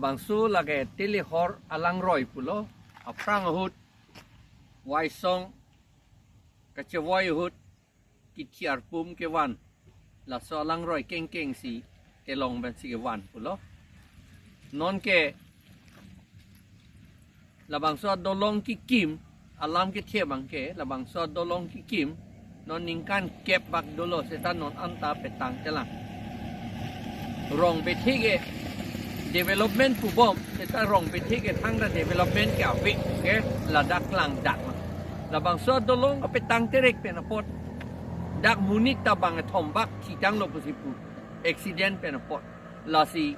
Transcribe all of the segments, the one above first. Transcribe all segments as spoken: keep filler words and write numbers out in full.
Bangso lake Telehor alangroi pulo, aphrang ahut, Waisong kachevoi ahut, kithi arpum kevan, laso alangroi kengkeng si kelong pensi kevan pulo. Nonke labangso adolong kekim, alam kethe abangke, labangso adolong kekim non ningkan kep bak dolo seta non anta petang telang. Rong bethe ke development pubom, seta rong bethe ke thangta development ke ave ke ladak klangdak. Labangso adolong kapetang terek pen apot, dak monit ta bangkethom bak thitanglo pusi pu, accident pen apot. Lasi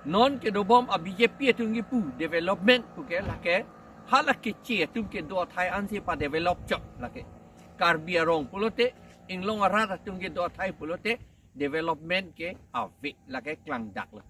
non kedobom a-B J P atum kipu development puke lake hala Keche atum kedo athai ansi padevelop chot lake. Karbi arong pulote, inglong arat atum kedo athai pulote, development ke ave, lake klangdaklo.